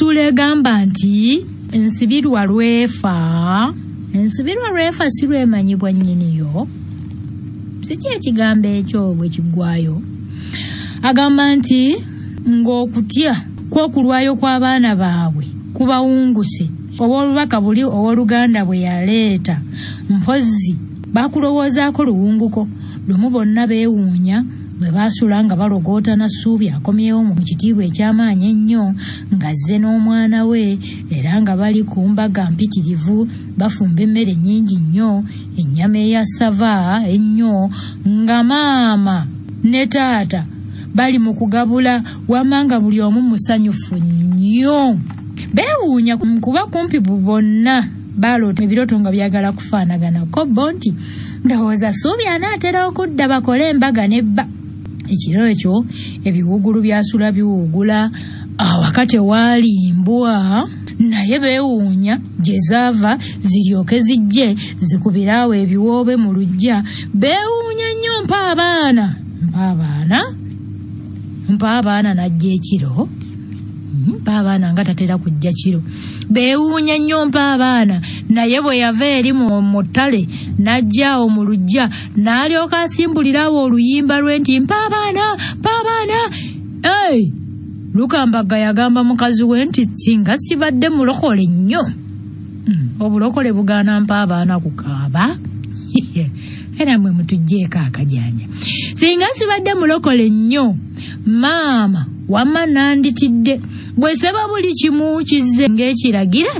Essuula egamba nti ensibirwa lwefa. Ensibirwa lwefa si lwemanyibwa nnyiniyo. Si kye ekigambo ekyo bwe kiggwayo. Agamba nti ng'okutya kw'okulwayo kw'abaana baabwe kubawunguse obw'olubaka buli ow'oluganda bwe yaleeta mpozzi bakulowoozaako luwunguko. Lumu bonna beewuunya bwe baasula nga balogootana Ssuubi akomyewo mu kitiibwa eky'amaanyi ennyo ng'azze n'omwana we era nga bali ku mbaga mpitirivu bafumba emmere nnyingi nnyo, ennyama eya ssava ennyo nga maama ne taata bali mu kugabula wamma nga buli omu musanyufu nnyo. Beewuunya kuba kumpi bonna baaloota ebirooto nga byagala kufaanagana ko bo nti ndowooza Ssuubi anaatera okudda bakole embaga ne bba. Ekiro ekyo ebiwuugulu byasula biwuugula, awaka tewaali mbwa naye beewuunya gye zaava ziryoke zijje zikubire awo ebiwoobe mu luggya. Beewuunya nnyo mpa abaana, mpa abaana, mpa abaana n'ajja ekiro. Mpa abaana nga tatera kujja kiro. Beewuunya nnyo mpa abaana naye bwe yava eri mu ttale n'ajja awo mu luggya n'alyoka asimbulira awo oluyimba lwe nti mpa abaana, mpa abaana. Hey! Lukambagga yagamba mukazi we nti singa sibadde mulokole nnyo. Obulokole bugaana mpa abaana kukaaba. Era mwe mutuggyeko akajanja. Singa sibadde mulokole nnyo, maama wamma nanditidde bwe seba buli kimu kizze ng'ekiragire.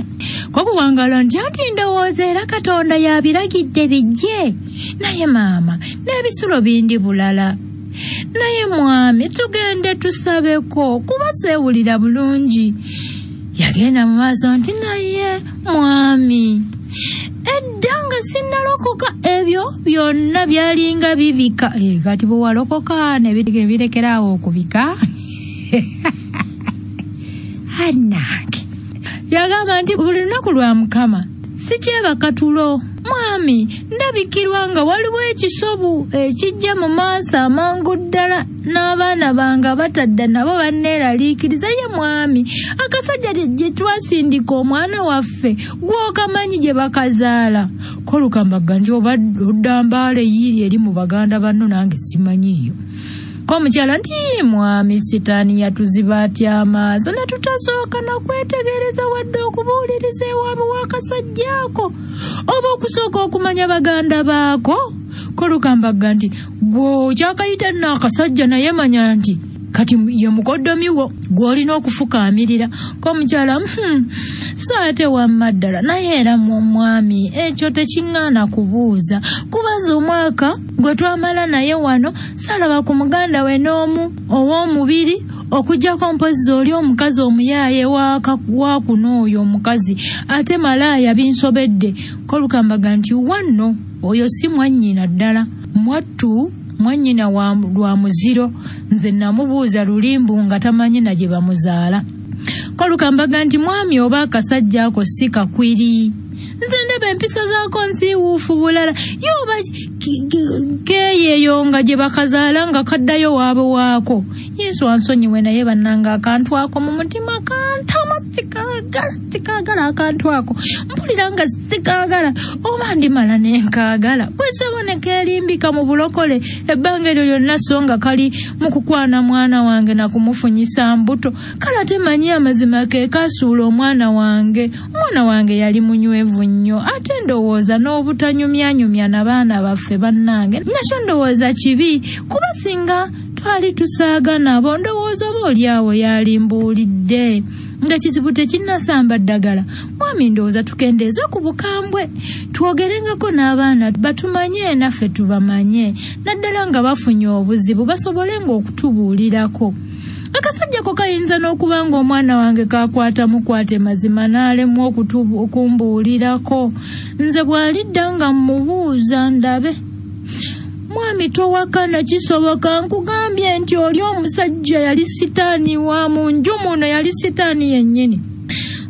Ko kuwangala nti anti ndowooza era Katonda y'abiragidde bijje. Naye maama n'ebisulo bindi bulala. Naye mwami tugende tusabeko kuba seewulira bulungi. Yagenda mu maaso nti naye mwami edda nga sinnalokoka ebyo byonna byalinga bibika. Kati bwe walokoka ne birekera awo okubika. Annange yagamba nti buli lunaku lwa Mukama sikyebaka tulo. Mwami ndabikirwa nga waliwo ekisobu ekijja mu maaso amangu ddala n'abaana bange abatadda nabo banneeraliikiriza. Ye mwami akasajja gye twasindika omwana waffe gw'okamanyi gye bakazaala. Ko Lukambagga nti oba odda mbaale yiiri eri mu baganda banno nange simanyiiyo. Ko omukyala nti mwami sitaani yatuziba atya amaaso ne tutasooka na kwetegereza wadde okubuuliriza ewaabwe w'akasajja ako oba okusooka okumanya baganda baako. Ko Lukambagga nti gwe okyakayita nno akasajja naye manya nti kati ye mukoddomi wo gw'olina okufukaamirira. Ko omukyala so ate wamma ddala naye era mwami ekyo tekiŋŋaana kubuuza kuba nze omwaka gwe twamala naye wano saalaba ku muganda we n'omu ow'omubiri okuggyako mpozzi oli omukazi omuyaaye wa kuno oyo omukazi ate malaaya binsobedde. Ko Lukambagga nti wanno oyo si mwannyina ddala mwattu mwannyina lwa muziro nze namubuuza lulimbu nga tamanyi na gye bamuzaala. Ko Lukambagga nti mwami oba akasajja ako si kakwiri nze ndaba empisa zaako nsiiwuufu bulala ye oba keeyeeyo nga gye bakazaala nga kaddayo waabwe waako. Yesu ansonyiwe naye bannange akantu ako mu mutima kantama sikaagala sikaagala akantu ako mpulira nga sikaagala oba ndimala ne nkaagala bwe ssebo ne keerimbika mu bulokole ebbanga eryo lyonna so nga kali mu kukwana mwana wange na kumufunyisa mbuto. Kale ate manyi amazima ke kasuula omwana wange. Omwana wange yali munywevu nnyo ate ndowooza n'obutanyumyanyumya na baana baffe bannange nakyo ndowooza kibi kuba singa twali tusaaga nabo ndowooza oba oli awo yalimbuulidde nga kizibu tekinnasamba ddagala. Mwami ndowooza tukendeeze ku bukambwe twogerengako n'abaana batumanye naffe tubamanye naddala nga bafunye obuzibu basobolenga okutubuulirako. Akasajja ko kayinza n'okuba ng'omwana wange kakwata mukwate mazima n'alemwa okumbuulirako. Nze bw'alidda nga mmubuuza ndabe. Mwami towakana kisoboka nkugambye nti oli omusajja yali sitaani wa mu nju muno yali sitaani yennyini.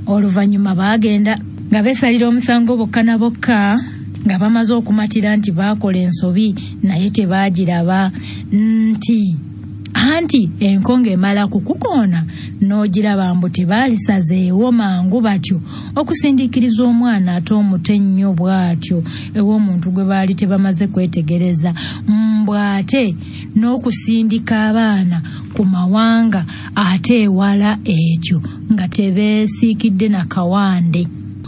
Oluvannyuma baagenda nga beesalira omusango bokka na bokka nga bamaze okumatira nti baakola ensobi naye tebaagiraba nti Anti enkonge emala kukukoona n'ogiraba mbu tebaalisazeewo mangu batyo okusindiikiriza omwana ate omuto ennyo bw'atyo ew'omuntu gwe baali tebamaze kwetegereza, mbu ate n'okusindika abaana ku mawanga ate ewala etyo nga tebeesiikidde na kawande.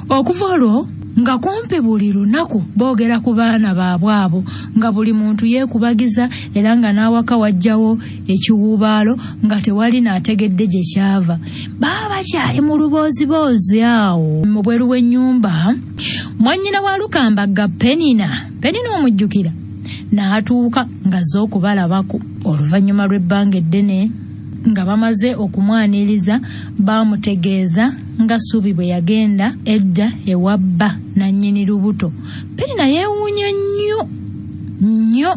Okuva olwo nga kumpi buli lunaku boogera ku baana baabwe abo, nga buli muntu yeekubagiza era nga n'awaka wajjawo ekiwuubaalo nga tewali n'ategedde gye kyava. Baba bakyali mu lubooziboozi awo mu bweru w'ennyumba, mwannyina wa Lukambagga Penina, Penina omujjukira, n'atuuka ng'azze okubalabako. Oluvannyuma lw'ebbanga eddene nga bamaze okumwaniriza, baamutegeeza nga Ssuubi bwe yagenda edda ewa bba nannyini lubuto. Penina yeewuunya nnyo nnyo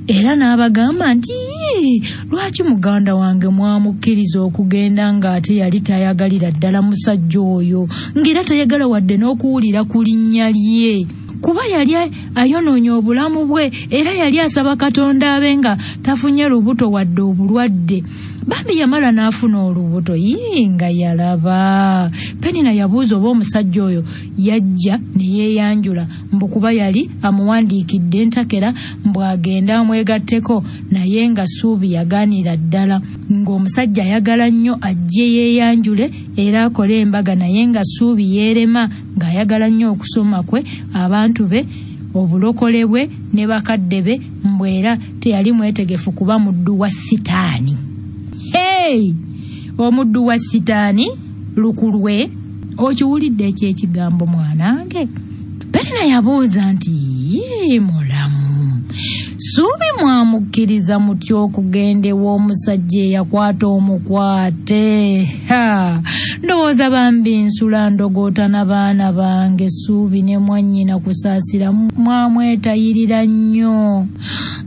era n'abagamba nti, Yii, lwaki muganda wange mwamukkiriza okugenda ng'ate yali tayagalira ddala musajja oyo, ng'era tayagala wadde n'okuwulira ku linnya lye? Kuba yali ayonoonye obulamu bwe era yali asaba Katonda abe nga tafunye lubuto wadde obulwadde. Bambi yamala n'afuna olubuto, yii nga yalaba. Penina yabuuza oba omusajja oyo yajja ne yeeyanjula, mbu kuba yali amuwandiikidde entakera mbu agende amwegatteko, naye nga Ssuubi yagaanira ddala ng'omusajja ayagala nnyo ajje yeeyanjule era akole embaga, naye nga Ssuubi yeerema ng'ayagala nnyo okusoma kwe, abantu be, obulokole bwe ne bakadde be, mbu era teyali mwetegefu kuba muddu wa Sitaani. Hey! Omuddu wa Sitaani lukulwe, okiwulidde ekyo ekigambo mwanange? Penina yabuuza nti, yii mulamu, Ssuubi mwamukkiriza mutya okugenda ew'omusajja eyakwata omukwate? Ha! Ndowooza bambi nsula ndogoota na baana bange. Ssuubi ne mwannyina Kusaasira mwamwetayirira nnyo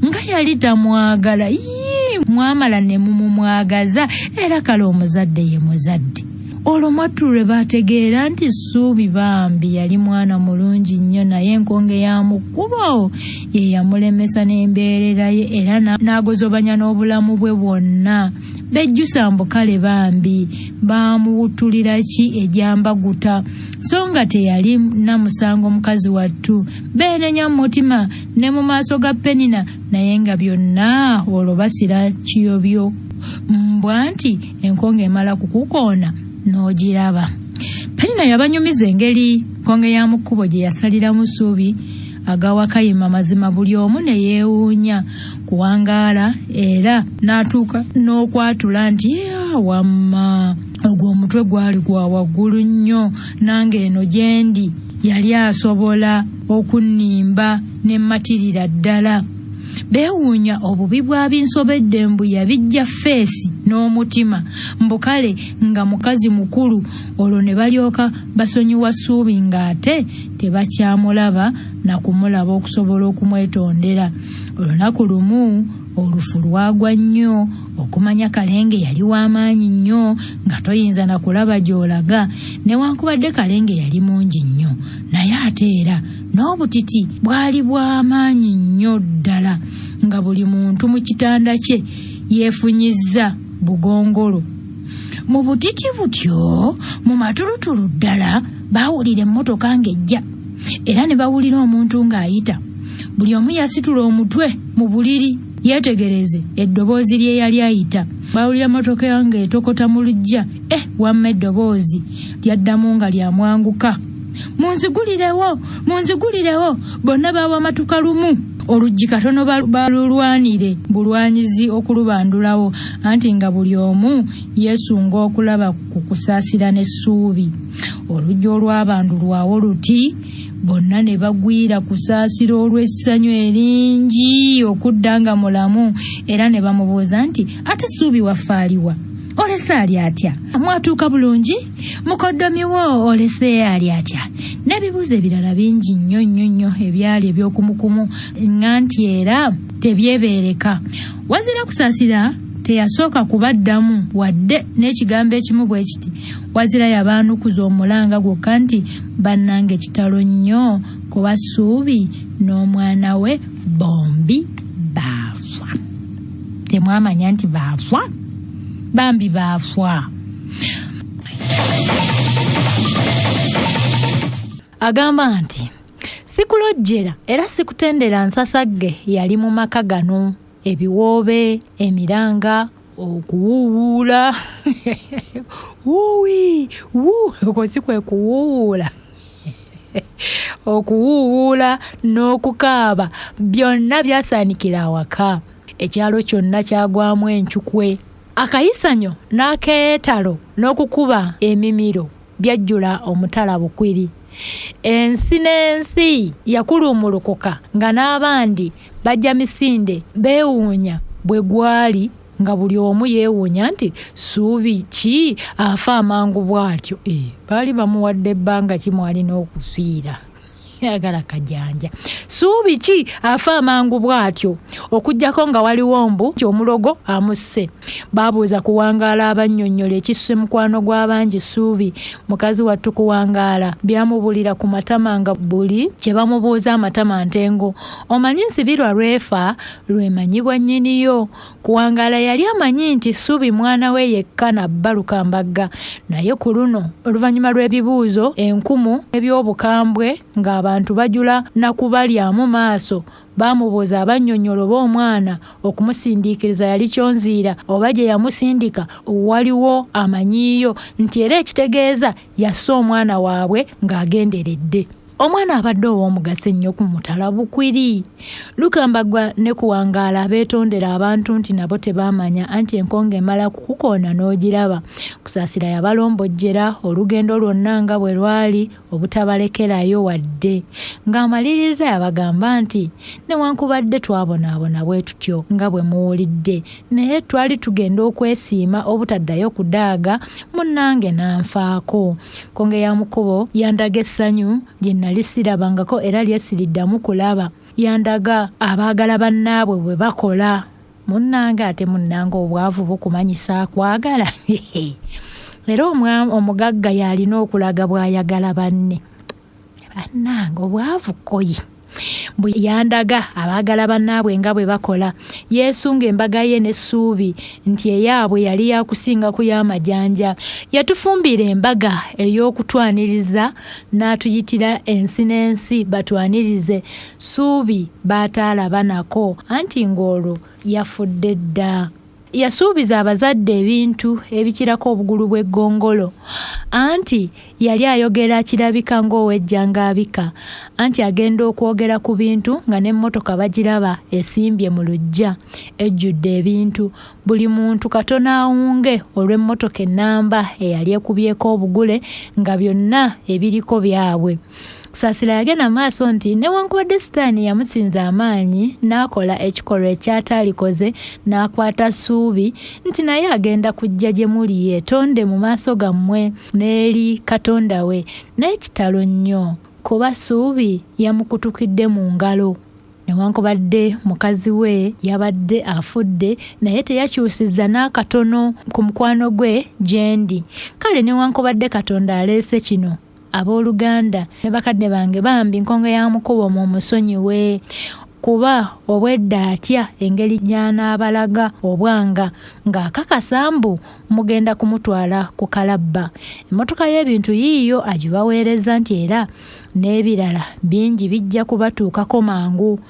nga yali tamwagala. Yii! Mwamala ne mumumwagaza, era kale omuzadde ye muzadde. Olwo mwattu lwe baategeera nti Ssuubi bambi yali mwana mulungi nnyo, naye enkonge ya mu kkubo ye yamulemesa n'embeerera ye era n'agozobanya n'obulamu bwe bwonna. Bejjusa mbu kale bambi baamuwuttulira ki egyambaguta, so nga teyali na musango mukazi wattu. Beenenya mu mutima ne mu maaso ga Penina, naye nga byonna olwo basira kiyobyo. Mbwa nti enkonge emala kukukoona n'ogiraba. Penina yabanyumiza engeri nkonge ya mu kkubo gye yasaliramu Ssuubi agawakayima, mazima buli omu ne yeewuunya kuwangaala era n'atuuka n'okwatula nti wamma ogwo omutwe gwali gwa waggulu nnyo, nange eno gye ndi yali asobola okunnimba ne mmatirira ddala. Beewuunya obubi bwa binsobedde mbu yabijja feesi n'omutima, mbu kale nga mukazi mukulu, olwo ne balyoka basonyiwa Ssuubi ng'ate tebakyamulaba na kumulaba okusobola okumwetondera. Olunaku lumu olufu lwagwa nnyo, okumanya Kalenge yali w'amaanyi nnyo nga toyinza na kulaba gy'olaga, newankubadde Kalenge yali mungi nnyo, naye ate era n'obutiti bwali bw'amaanyi nnyo ddala, nga buli muntu mu kitanda kye yeefunyizza bugongolo. Mu butiti butyo mu matulutulu ddala baawulira emmotoka ng'ejja, era ne bawulira omuntu ng'ayita. Buli omu yasitula omutwe mu buliri yeetegereze eddoboozi lye yali ayita. Baawulira mmotoka ng'etokota mu luggya. Wamma eddoboozi lyaddamu nga lyamwanguka. Munzigulirewo, munzigulirewo! Bonna baawamatuka lumu. Oluggi katono balulwanire bulwanyizi okulubandulawo, anti nga buli omu yeesunga okulaba ku Kusaasira n'essuubi. Oluggi olwabandulwawo luti, bonna ne bagwira Kusaasira olw'essanyu eringi okudda nga mulamu, era ne bamubuuza nti, ate Ssuubi waffe aliwa? Olese ali atya? Mwatuuka bulungi? Mukoddomi wo olese ali atya? N'ebibuuzo ebirala bingi nnyo nnyo nnyo ebyali eby'okumukumu nga nti era tebyebeereka. Wazira Kusaasira teyasooka kubaddamu wadde n'ekigambo ekimu bwe kiti. Wazira yabaanukuza omulanga gwokka nti bannange kitalo nnyo kuba Ssuubi n'omwana we bombi baafa. Temwamanya nti baafa? Bambi baafa. Agamba nti sikulojjera era sikutendera nsasagge yali mu maka gano, ebiwoobe, emiranga, okuwuwuula wuuwi wuu okwo si kwe kuwuwuula okuwuwuula n'okukaaba byonna byasaanikira awaka. Ekyalo kyonna kyagwamu encukwe. Akayisanyo n'akeetalo n'okukuba emimiro byajjula omutala Bukwiri. Ensi n'ensi yakuluumulukuka nga n'abandi bajja misinde beewuunya bwe gwali nga buli omu yeewuunya nti Ssuubi ki afa amangu bw'atyo? Eh, baali bamuwadde ebbanga ki mw'alina okufiira? Ayagala kajanja. Ssuubi ki afa amangu bw'atyo? Okuggyako nga waliwo mbu nti omulogo amusse. Baabuuza Kuwangaala abannyonnyole ekisse mukwano gw'abangi Ssuubi. Mukazi wattu Kuwangaala byamubulira ku matama nga buli kye bamubuuza amatama ntengo. Omanyi Nsibirwa lw'efa lw'emanyibwa nnyiniyo. Kuwangaala yali amanyi nti Ssuubi mwana we yekka na bba Lukambagga naye ku luno oluvannyuma lw'ebibuuzo enkumu eby'obukambwe ng'abantu bajula na kubalyamu maaso baamubuuza abannyonnyola oba omwana okumusindiikiriza yali Kyonziira oba gye yamusindika waliwo amanyiiyo nti era ekitegeeza yasse omwana waabwe ng'agenderedde. Omwana abadde ow'omugaso ennyo ku mutala Bukwiri. Lukambagga ne Kuwangaala beetondera abantu nti nabo tebaamanya anti enkonge emala kukukoona n'ogiraba. Kusaasira yabalombojjera olugendo lwonna nga bwe lwali obutabalekerayo wadde. Ng'amaliriza yabagamba nti, Newankubadde twabonaabona bwe tutyo nga bwe muwulidde, naye twali tugenda okwesiima obutaddayo kudaaga munnange n'anfaako. Nkonge ya mu kkubo yandaga essanyu lye nnali sirabangako era lye siriddamu kulaba. Yandaga abaagala bannaabwe bwe bakola. Munnange ate munnange obwavu bukumanyisa akwagala. Era omugagga y'alina okulaga bw'ayagala banne. Bannange obwavu kkoyi. Mbu yandaga abaagala bannaabwe nga bwe bakola. Yeesunga embaga ye n'essuubi nti eyaabwe yali ya kusinga ku y'amajanja. Yatufumbira embaga ey'okutwaniriza n'atuyitira ensi n'ensi batwanirize. Ssuubi b'ataalaba nako anti ng'olwo yafudde dda. Yasuubiza abazadde ebintu ebikirako obugulu bw'eggongolo. Anti yali ayogera kirabika ng'ow'ejjanga abika. Anti agenda okwogera ku bintu nga n'emmotoka bagiraba esimbye mu luggya ejjudde ebintu. Buli muntu katono awunge olw'emmotoka ennamba eyali ekubyeko obugule nga byonna ebiriko byabwe. Kusasira yagenda mu maaso nti newankubadde sitaani yamusinza amaanyi n'akola ekikolwa ekyataalikoze n'akwata Ssuubi nti naye agenda kujja gye muli yeetonde mu maaso gammwe n'eri Katonda we naye kitalo nnyo kuba Ssuubi yamukutukidde mu ngalo. Newankubadde mukazi we yabadde afudde naye teyakyusizza n'akatono ku mukwano gwe gyendi. Kale newankubadde Katonda aleese kino Abooluganda ne bakadde bange bambi nkonge ya mukubo mumusonyiwe kuba obwedda atya engeri gy'anaabalaga obwanga ng'akakasa mbu mugenda kumutwala ku kalabba. Emmotoka y'ebintu yiiyo agibaweerezza nti era n'ebirala bingi bijja kubatuukako mangu.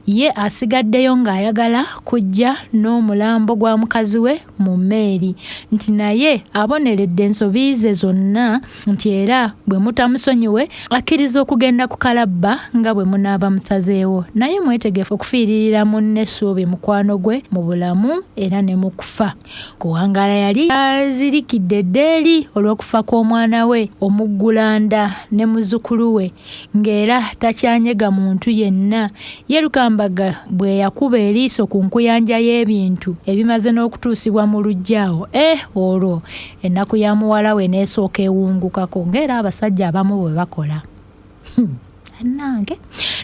Ye asigaddeyo ng'ayagala kujja n'omulambo gwa mukazi we mu mmeeri nti naye aboneredde ensobi ze zonna nti era bwe mutamusonyiwe akkiriza okugenda ku kalabba nga bwe munaaba musazeewo naye mwetegefu okufiiririra munne Ssuubi mukwano gwe mu bulamu era ne mu kufa. Kuwangaala yali azirikidde dda eri olw'okufa kw'omwana we omuggulanda ne muzzukulu we ng'era takyanyega muntu yenna. Ye Lukambagga bweyakuba eriiso ku nkuyanja y'ebintu ebimaze n'okutuusibwa mu luggya awo, eh olwo ennaku ya muwala we n'esooka ewungukako ng'era abasajja abamu bwe bakola. Bannange!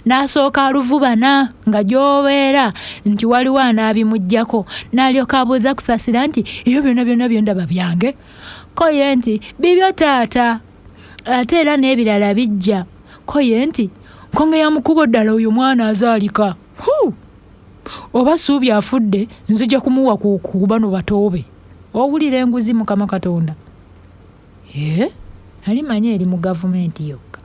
N'asooka aluvubana nga gy'obeera nti waliwo anaabimuggyako n'alyoka abuuza Kusasira nti, Ebyo byonna byonna bye ndaba byange? Ko ye nti, Bibyo taata. Ate era n'ebirala bijja. Ko ye nti, Nkonge ya mukubo ddala oyo mwana azaalika. Huu! Oba Ssuubi afudde nzija kumuwa ku bano batoobe. Owulira enguzi Mukama Katonda? Ee, nali manyi eri mu gavumenti yokka.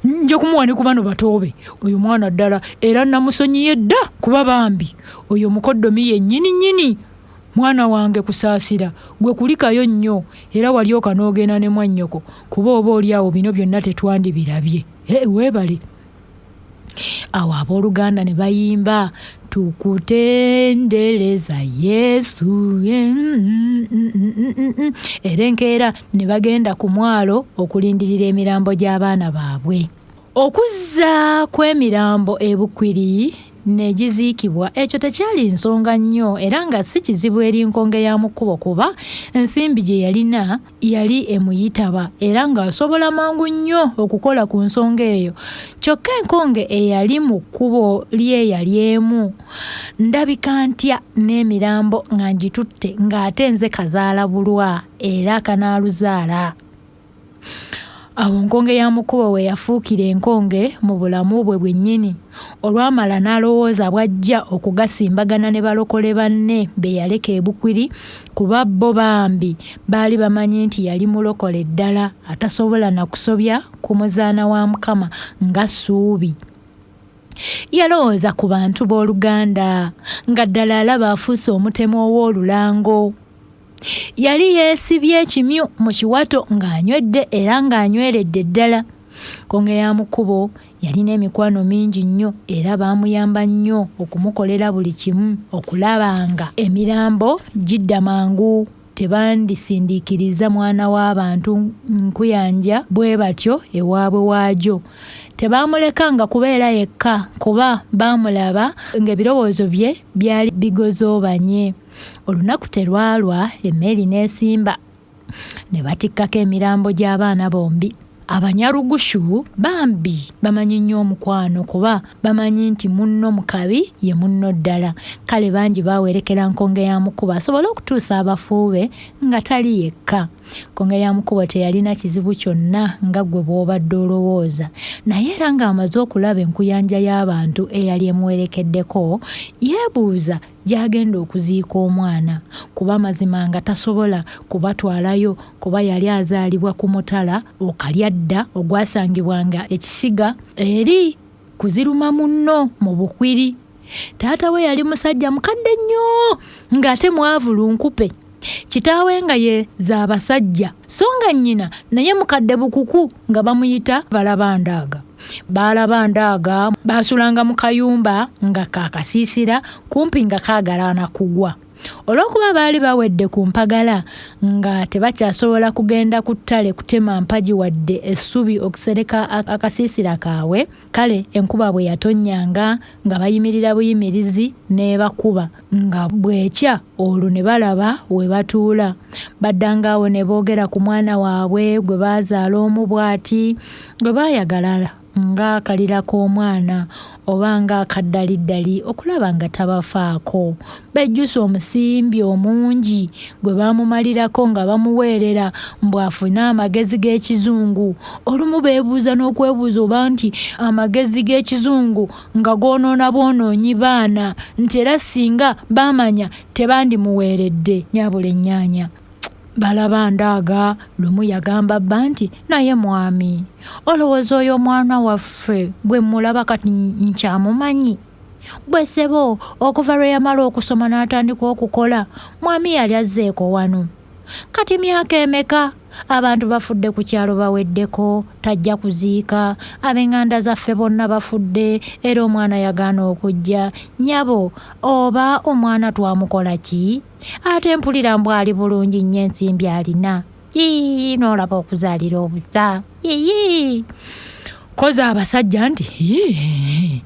Nja kumuwa ne ku bano batoobe. Oyo mwana ddala era namusonyiye dda kuba bambi oyo mukoddomi yennyini nnyini. Mwana wange Kusaasira gwe kulikayo nnyo era walyoka n'ogenda ne mwannyoko kuba oba oli awo bino byonna tetwandibirabye. Ee, weebale. Awo abooluganda ne bayimba tukutendereza Yesu. Era enkeera ne bagenda ku mwalo okulindirira emirambo gy'abaana baabwe. Okuzza kw'emirambo e Bukwiri ne giziikibwa ekyo tekyali nsonga nnyo era nga si kizibu eri Nkonge ya mu kkubo kuba ensimbi gye yalina yali emuyitaba era ng'asobola mangu nnyo okukola ku nsonga eyo. Kyokka enkonge eyali mu kkubo lye yali emu, Ndabika ntya n'emirambo nga ngitutte ng'ate nze kazaala bulwa era kanaaluzaala? Awo Nkonge ya Mukubo we yafuukira enkonge mu bulamu bwe bwennyini. Olwamala n'alowooza bw'ajja okugasimbagana ne balokole banne be yaleka e Bukwiri kuba bo bambi baali bamanyi nti yali mulokole ddala atasobola na kusobya ku muzaana wa Mukama nga Ssuubi. Yalowooza ku bantu b'oluganda nga ddala alaba afuuse omutemu ow'olulango. Yali yeesibye ekimyu mu kiwato ng'anywedde era ng'anyweredde ddala. Nkonge ya mu kkubo yalina emikwano mingi nnyo era baamuyamba nnyo okumukolera buli kimu okulaba nga emirambo gidda mangu. Tebandisindiikirizza mwana w'abantu nkuyanja bwe batyo ewaabwe waagyo. Tebaamulekanga kubeera yekka kuba baamulaba ng'ebirowoozo bye byali bigozoobanye. Olunaku terwalwa emmeeri n'esimba ne batikkako emirambo gy'abaana bombi. Abanyarugushu bambi bamanyi nnyo omukwano kuba bamanyi nti munno mu kabi ye munno ddala. Kale bangi bawerekera Nkonge ya Mukubo asobole okutuusa abafu be nga tali yekka. Nkonge ya Mukubo teyalina kizibu kyonna nga ggwe bw'obadde olowooza. Naye era ng'amaze okulaba enkuyanja y'abantu eyali emuwerekeddeko, yeebuuza gy'agenda okuziika omwana kuba mazima nga tasobola kubatwalayo kuba yali azaalibwa ku mutala Okalyadda ogwasangibwanga e Kisiga eri ku Zirumamunno mu Bukwiri. Taata we yali musajja mukadde nnyo ng'ate mwavu lunkupe. Kitaawe nga ye Zaabasajja so nga nnyina naye mukadde bukuku nga bamuyita Balabandaaga. Baalabandaaga baasulanga mu kayumba nga ka kasiisira kumpi nga kaagala na kugwa. Olw'okuba baali bawedde ku mpagala nga tebakyasobola kugenda ku ttale kutema mpagi wadde essubi okusereka akasiisira kaabwe, kale enkuba bwe yatonnyanga nga bayimirira buyimirizi n'ebakuba nga bw'ekya olwo ne balaba we batuula. Baddanga awo ne boogera ku mwana waabwe gwe baazaala omu bw'ati gwe baayagala ng'akalira k'omwana oba ng'akaddaliddali okulaba nga tabafaako. Bejjusa omusimbi omungi gwe baamumalirako nga bamuweerera mbu afune amagezi g'ekizungu. Olumu beebuuza n'okwebuuza oba nti amagezi g'ekizungu nga goonoona bwonoonyi baana nti era singa baamanya tebandimuweeredde nnyabula ennyaanya. Balaba Ndaaga lumu yagamba bba nti, Naye mwami, olowooza oyo omwana waffe gwe mmulaba kati nkyamumanyi? Ggwe ssebo okuva lwe yamala okusoma n'atandika okukola, mwami yali azzeeko wano? Kati myaka emeka? Abantu bafudde ku kyalo baweddeko, tajja kuziika, ab'eŋŋanda zaffe bonna bafudde era omwana yagaana okujja. Nnyabo oba omwana twamukola ki? Ate mpulira mbu ali bulungi nnyo ensimbi alina. Yii n'olaba okuzaalira obusa. Yii! Koza abasajja nti hii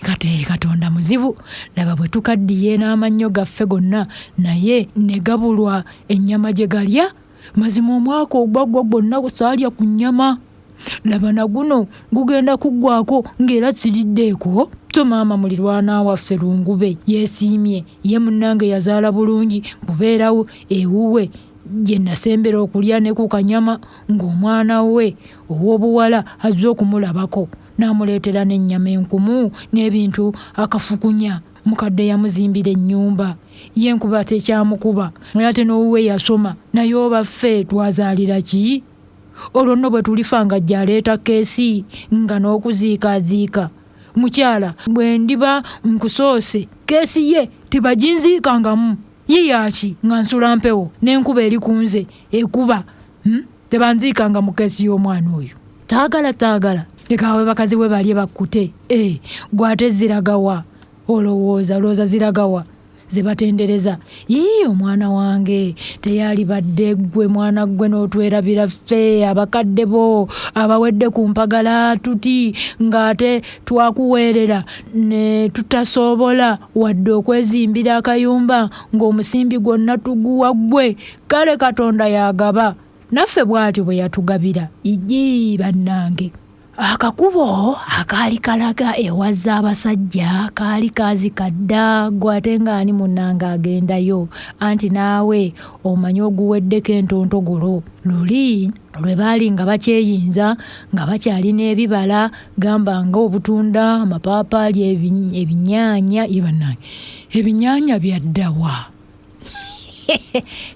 kati Katonda muzibu laba bwe tukaddiye n'amannyo gaffe gonna naye ne gabulwa ennyama gye galya. Mazima omwaka ogwaggwa gwonna saalya ku nnyama. Laba na guno gugenda kuggwaako ng'era siriddeeko. So maama mulirwana waffe Lungube yeesiimye ye munnange yazaala bulungi kubeerawo ewuwe. Gye nasembera okulya ne ku kanyama ng'omwana we ow'obuwala azze okumulabako, n'amuleetera n'ennyama enkumu n'ebintu akafukunya. Mukadde yamuzimbira ennyumba, ye enkuba tekyamukuba, naye ate n'owuwe yasoma. Naye oba ffe twazaalira ki? Olwo nno bwe tulifa ng'ajja aleeta keesi nga n'okuziika aziika. Mukyala, bwe ndiba nkusoose, keesi ye tebaginziikangamu. Ye yaaki nga nsula mpewo n'enkuba eri ku nze ekuba? Hmm? Tebanziikanga mu keesi y'omwana oyo. Taagala, taagala. Leka awe bakazi we balye bakkute. Eh, gwe ate ziragawa? Olowooza, olowooza ziragawa? Ze batendereza. Yii, omwana wange, teyalibadde ggwe mwana ggwe n'otwerabira ffe abakadde bo abawedde ku mpagala tuti ng'ate twakuweerera ne tutasobola wadde okwezimbira akayumba ng'omusimbi gwonna tuguwa ggwe. Kale Katonda y'agaba, naffe bw'atyo bwe yatugabira. Ijii bannange! Akakubo akaali kalaga ewa Ssaabasajja kaali kaazika dda, ggwe ate ng'ani munnange agendayo? Anti naawe omanyi oguweddeko entontogolo. Luli lwe baali nga bakyeyinza nga bakyalina ebibala gamba nga obutunda, amapaapaali, ebinyaanya, ye bannange ebinyaanya byadda wa?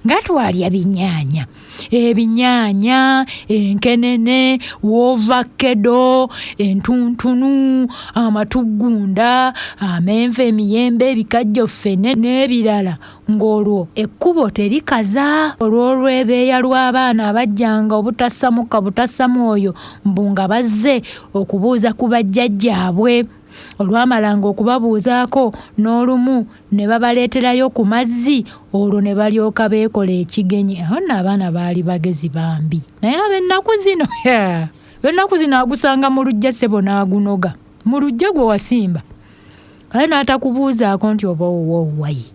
Nga twalya binyaanya, ebinyaanya, enkenene, woovakkedo, entuntunu, amatuggunda, amenvu, emiyembe, ebikajjo, ffene n'ebirala ng'olwo ekkubo terikaza olw'olwebeeya lw'abaana abajjanga obutassa mukka butassa mwoyo mbu nga bazze okubuuza ku bajjajjaabwe. Olwamalanga okubabuuzaako n'olumu ne babaleeterayo ku mazzi olwo ne balyoka beekola ekigenyi. Awo nno abaana baali bagezi bambi. Naye ab'ennaku zino, ab'ennaku zino agusanga mu luggya ssebo n'agunoga. Mu luggya gwe wasimba. Ate n'atakubuuzaako nti oba owuwo owuwayi.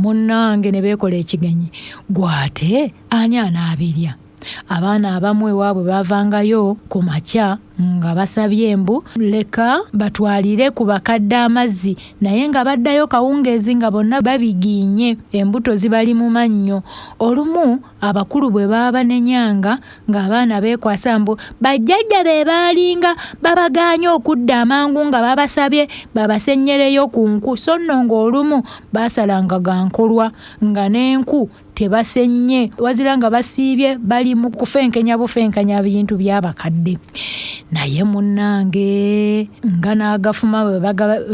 Munnange ne beekola ekigenyi. Ggwe ate ani anaabirya? Abaana abamu ewaabwe baavangayo ku makya nga basabye mbu leka batwalire ku bakadde amazzi naye nga baddayo kawungeezi nga bonna babigiinye, embuto zibali mu mannyo. Olumu abakulu bwe baabanenyanga ng'abaana beekwasa mbu bajjajja be baalinga babagaanye okudda amangu nga babasabye babasennyereyo ku nku so nno ng'olumu baasalanga ga nkolwa nga n'enku Tebasennye wazira nga basiibye bali mu kufenkenya bufenkanya bintu by'abakadde. Naye munnange nga n'agafuma bwe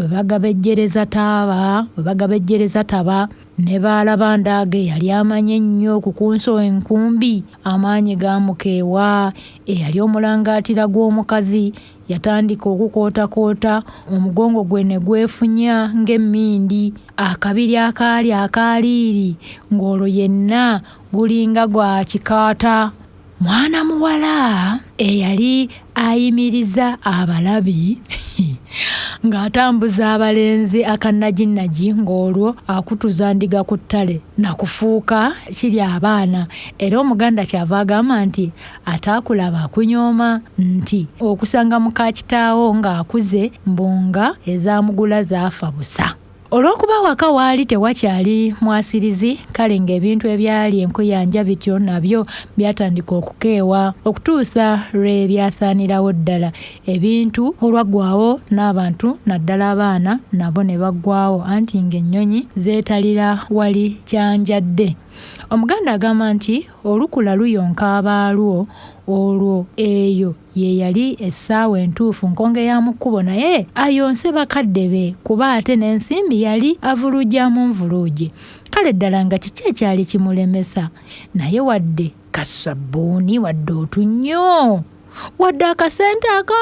bagabejjereza taaba, bwe bagabejjereza taba. Ne baalaba Ndaaga eyali amanyi ennyo okukunsa enkumbi, amaanyi gaamukeewa, eyali omulangaatira gw'omukazi Yatandika okukootakoota, omugongo gwe ne gwefunya ng'emmindi, akabiri akaali akaaliiri ng'olwo yenna gulinga gwa kikaata. Mwana muwala eyali ayimiriza abalabi ng'atambuza abalenzi akannaginnagi ng'olwo akutuza ndiga ku ttale na kufuuka kirya abaana era Omuganda ky'ava agamba nti Ataakulaba akunyooma nti okusanga muka kitaawo ng'akuze mbu nga ezaamugula zaafa busa. Olw'okuba awaka waali tewakyali mwasirizi kale ng'ebintu ebyali enkuyanja bityo nabyo byatandika okukeewa okutuusa lwe byasaanirawo ddala. Ebintu olwaggwaawo n'abantu naddala abaana nabo ne baggwaawo anti ng'ennyonyi zeetalira wali kyanjadde. Omuganda agamba nti olukula luyonka abaalwo, olwo eyo ye yali essaawa entuufu Nkonge ya mu kkubo naye ayonse bakadde be kuba ate n'ensimbi yali avuluugyamu nvuluugye. Kale ddala nga kiki ekyali kimulemesa? Naye wadde kassabbuuni wadde otunnyo! Wadde akasente aka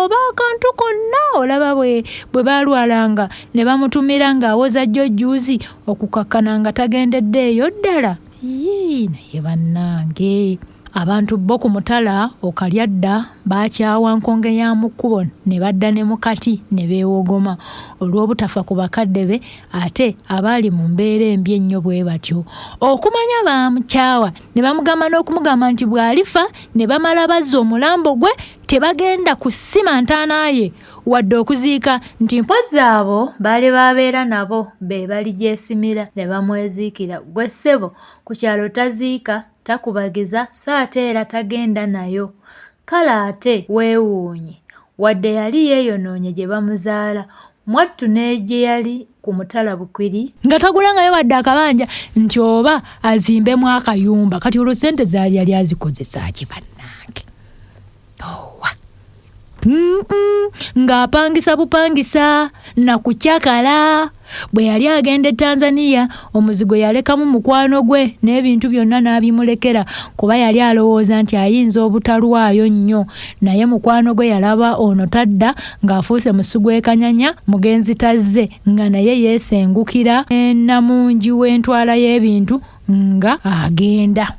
oba akantu konna olaba bwe bwe baalwalanga ne bamutumira ng'awoza jjo jjuuzi okukakkana nga tagendeddeeyo ddala. Yii naye bannange! Abantu bo ku mutala Okalyadda baakyawa nkonge ya mu kkubo ne badda ne mu kati ne beewogoma olw'obutafa ku bakadde be ate abaali mu mbeera embi ennyo bwe batyo. Okumanya baamukyawa ne bamugamba n'okumugamba nti bw'alifa ne bamala bazza omulambo gwe tebagenda kusima ntaana ye wadde okuziika nti mpozzi abo baali b'abeera nabo be baligyesimira ne bamweziikira. Ggwe ssebo ku kyalo taziika, takubagiza so ate era tagenda nayo. Kale ate weewuunye, wadde yali yeeyonoonye gye bamuzaala, mwattu ne gye yali ku mutala Bukiri, nga tagulangayo wadde akabanja nti oba azimbemu akayumba. Kati olwo ssente zaali yali azikozesa ki bannange? Owa! Ng'apangisa bupangisa na kucakala. Bwe yali agenda e Tanzania, omuzigo yalekamu mukwano gwe n'ebintu byonna n'abimulekera kuba yali alowooza nti ayinza obutalwayo nnyo. Naye mukwano gwe yalaba ono tadda ng'afuuse musu gw'e kanyanya, mugenzi tazze nga naye yeesengukira nnamungi w'entwala y'ebintu nga agenda.